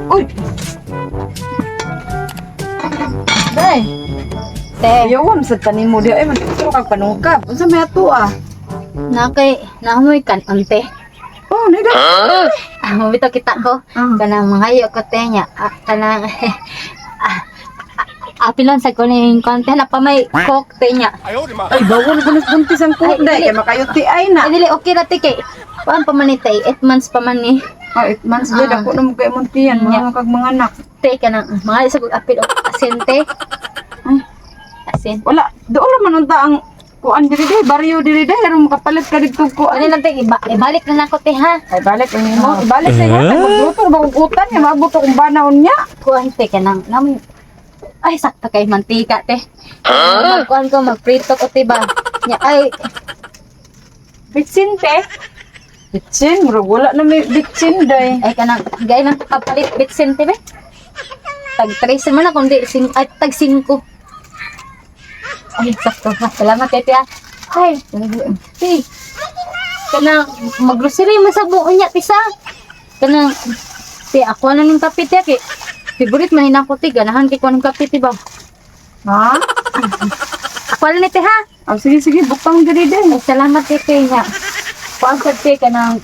Uy! Day, Te, ayaw sa tanim mo di ay man ito kag panungkap. Unsa may ato ah? na kay nahamoy kan ante. Oh, nida. Ah, mabito kita ko. Ah. Kanang mangayo ko te nya. Ah, kanang ah, ah, apilon sa ko ning konti na pa may coke te nya. Ay, bawol ko nas buntis ang kuok Ay, day dili. kay makayuti ay na. Ay, dili okay ra te kay kuan pa man ni te, 8 months pa man ni. Ah, 8 months day Ah. dako na mo kay muntian mga kag mga anak. Te kanang mangayo sa kog apil og asin te. Ay, Asin. wala doon man unta ang kuan diri day, baryo diri day, aron makapalit ka didto kuan. Ano lang te, ibalik na lang ko te ha. Ay, balik ang nimo. Ibalik sa iyo. Magluto ba kung utan niya, maabot akong banaon niya. Kuan te kanang namoy ay sakto kay mantika te. Magkuan ko magprito ko te ba. Nya ay bitsin te. Bitsin, murag wala na may bitsin day. Ay kanang gay lang ko kapalit bitsin te be. Tag 3 man na kundi sing ay tag 5. Ay sakto ha. Salamat te ah. Ay, te. Kanang maggrocery man sa buo niya tisa. Kanang te ako na ning kape te kay favorite man ni nako te ganahan kay ko ng kape te ba. Ha? Ako na ni te ha. Oh, sige, sige, butang diri day. Ay, salamat te kay nga. Kuan sad te kanang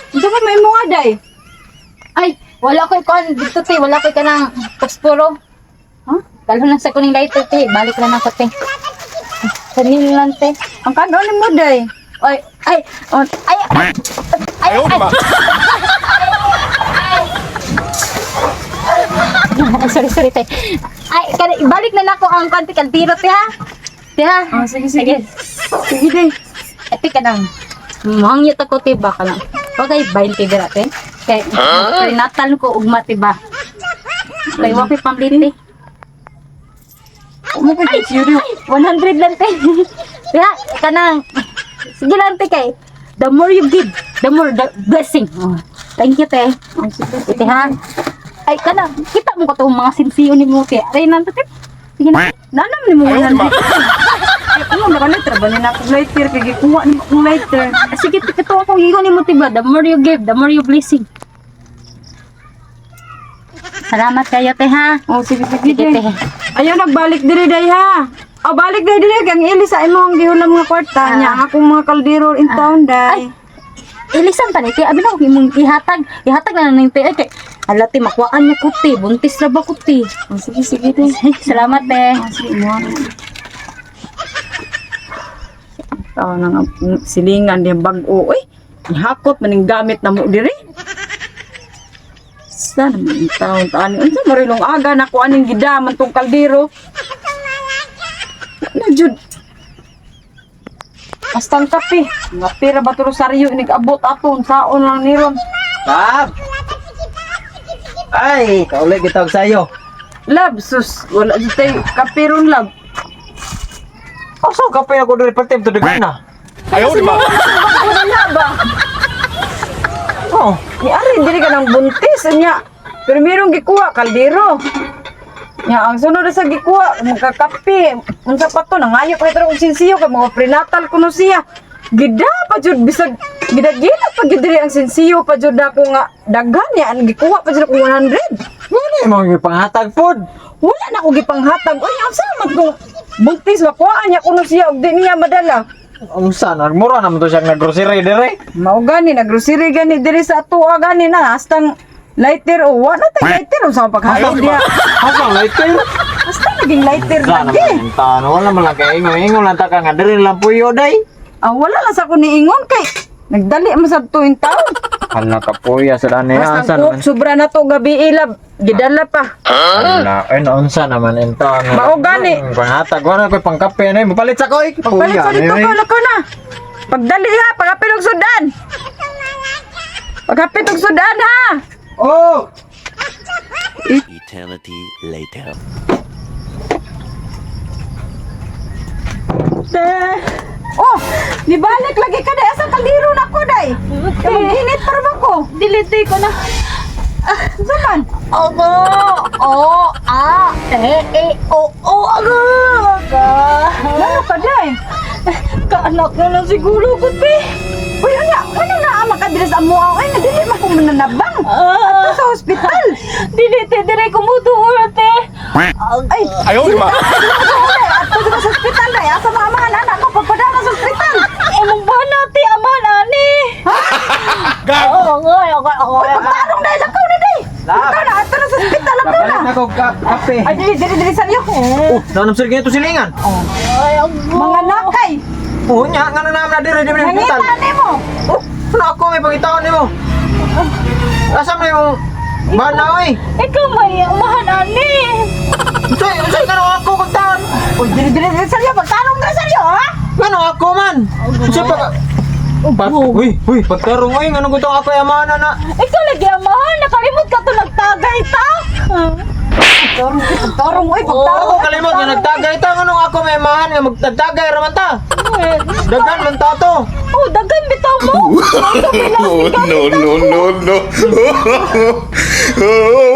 Unsa ba may mga day? ay wala ko'y kuan dito te wala ko'y kanang posporo. Ha? Dalo na sa kuning lighter te, balik lang ako te. Sanin lang te. Ang kanon mo day. Ay, ay, Oh, ay, ay, ay, ay. Ay, sorry, sorry te. Ay, kani, ibalik na nako ang konti kaldero te ha. Te ha. oh, sige, sige. Sige day. Ate ka nang. Mangyot ako te ba ka lang. Wag ay 20 dira te. Kay prenatal ko ugma te ba. Kay wa ko'y pambili te. Mo pa yuri. 100 lang te. Kaya, kanang, sige lang te kay, the more you give, the more the blessing. Oh, thank you te. Oh, sige, sige. Te ha. Ay, kanang, kita mo ko itong mga sinsiyo ni mo te. Aray nanta te. Sige na. Nanam ni mo 100. Ano ba lighter ba ni na akong lighter kay gikuha ni akong lighter. Ah, sige, te, ito akong gigo ni mo te ba. The more you give, the more you blessing. Salamat kayo te ha. Oh, sige, sige, Sige day. te. Ayaw nagbalik diri day ha. Oh, balik day diri kang ili sa imong gihulam nga kwarta Ah. niya ang akong mga kaldero in town day. Ilisan pa ni te. Abi na ako imong ihatag. Ihatag na lang te. Ay, kay, ala te, makuhaan niya ko te. Buntis na ba ko te. Oh, sige, sige day. Salamat te. Oh, sige mo. Tao na nga silingan diyan bag-o. Uy, ihakot maning gamit na mo diri. Sana man taon taan. Unsa marilong aga na ko aning gidaman tong kaldero. Na jud. Basta ang kape. Nga pera ba to rosaryo inig-abot ato saon lang ni ron. Lab! Ay, kauli kita og sayo. Love sus, wala jud tay kape ron love. Asa kape ako diri pertim to daghan na. Wala ba? Oh, Ni Ari, dili ka ng buntis. Nya, pero merong gikuha, kaldero. Nya, ang sunod na sa gikuha, magkakape. Unsa pa to, nangayo pa ito og sinsiyo, kay mga prenatal kuno siya. Gida pa jud bisag gidagila pa jud diri ang sinsiyo pa jud ako nga daghan niya ang gikuha pa jud ako 100. wala imong gipanghatag pod. Wala na ko gipanghatag. Uy, ang sama kung buntis makuhaan niya kuno siya og di niya madala. Unsa na mura naman to siyang naggrocery dire. Mao gani naggrocery gani diri sa atoa gani na hastang lighter o wa na tay lighter unsa paghatag diha. Asa lighter? Hasta naging lighter Sa lagi. naman tano wala man lang kay ingon ingon lang ta ka nga diri lang puyo day. Ah, wala lang sa ko niingon kay nagdali man sad to in town. Hala ka puya sa dani Basta asa ang naman. coke sobra na to gabi ilab gidala pa. Hala, ay naunsa naman in town. Mao gani. Panghatag wala koy pangkape na mapalit sa koy. Pagpalit sa dito ko lako na. Pagdali ha, pagapil og sudan. Pagapit og sudan ha. Oh! Eternity later. Te. Oh, nibalik lagi ka day asa kaldero na ko day. Kay init para ba ko? Dili te ko na. Unsa man? Ogo, o, A, T, E, O, O, G, G. Lalo ka day? Kaanak na lang siguro ko, te. Uy, ano, ano na ama ka diri sa amuaw? Ay, nadili man kong mananabang. Ah. Ato sa ospital. Dili, te, dire ko muduol, te. Ay, 哎呦我的妈！ ato sa ospital day. Asa mga amahan anak ko pagpadala sa ospital. Imong bana, te, amahan ani. Gago! Oo, ay, okay, okay. Pagtarong day, lakaw na day. Lab. Lakaw na, ato na sa ospital, lakaw na. Kapalit na ko kape. Ay, dili, dili, dili, saryo. Oh, nanam sir ganito silingan. Ay, ang Mga nakay. Oh, nya ngano na na dire dire hospital. Nangita nimo. Oh, ano ako may pangitaon nimo? Asa man yung bana oy? Ikaw may amahan ani. Unsay unsay ngano ako pagtaon? Uy, dili, dili, dili, saryo. Pagtarong dili, saryo, ha? Ngano ako man? Unsay pa Pat, uy, uy, pagtarong oy, ngano gutong ako amahan na. Ikaw lagi amahan, nakalimot ka to nagtagay ta. Pagtarong, pagtarong, uy, pagtarong. Ako kalimot nga nagtagay ta ngano ako may amahan nga magtagay ra man ta. Daghan man ta to. Oh, daghan bitaw mo. No, no, no, no.